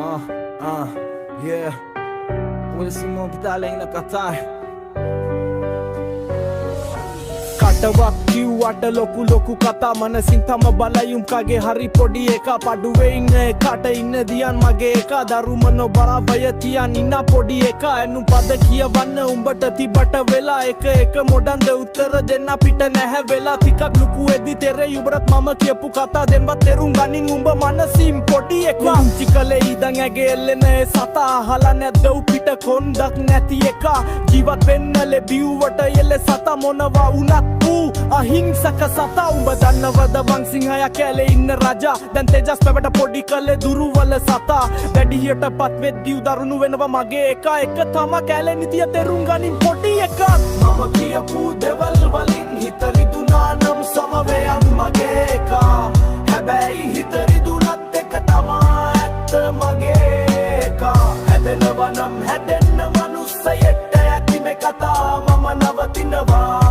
Yeah. Wilson Vitale in Qatar. කටවක් කිව්වට ලොකු ලොකු කතා, මනසින් තම බලයි උම් කගේ හරි පොඩි එකා. පඩුවේ ඉන්න එකාට ඉන්න දියන් මගේ එකා. දරුම නොබරා බය තියන් ඉන්න පොඩි එකා. ඇනුම් පද කියවන්න උඹට තිබට වෙලා. එක එක මොඩන්ද උත්තර දෙන්න පිට නැහැ වෙලා. ටිකක් ලොකු වෙද්දි තෙරෙයි උඹටත් මම කියපු කතා. දෙන්වත් තෙරුම් ගනින් උඹ මනසින් පොඩි එකා. පුංචි කලේ ඉඳන් ඇගේ එල්ලෙන ඒ සතා අහලා නැද්ද උ පිට කොන්දක් නැති එකා? ජීවත් වෙන්න ලැබිව්වට එල්ල සතා මොනවා වුණත් ඌ අහිංසක සතා. උඹ දන්නවද බං සිංහයා කැලේ ඉන්න රජා? දැන් තේජස් පැවට පොඩි කලේ දුරුවල සතා. වැඩිහියට පත් වෙද්දි ඌ දරුණු වෙනවා මගේ එකා. එක තමා කැලේ නිතිය, තෙරුම් ගනින් පොඩි එකා. මම කියපු දෙවල් වලින් හිත රිදුනා නම් සමවයන් මගේ එකා. හැබැයි හිත රිදුනත් එක තමා ඇත්ත මගේ එකා. හැදෙනවා නම් හැදෙන්න මනුස්සයෙක්ට ඇති මේ කතා. මම නවතිනවා.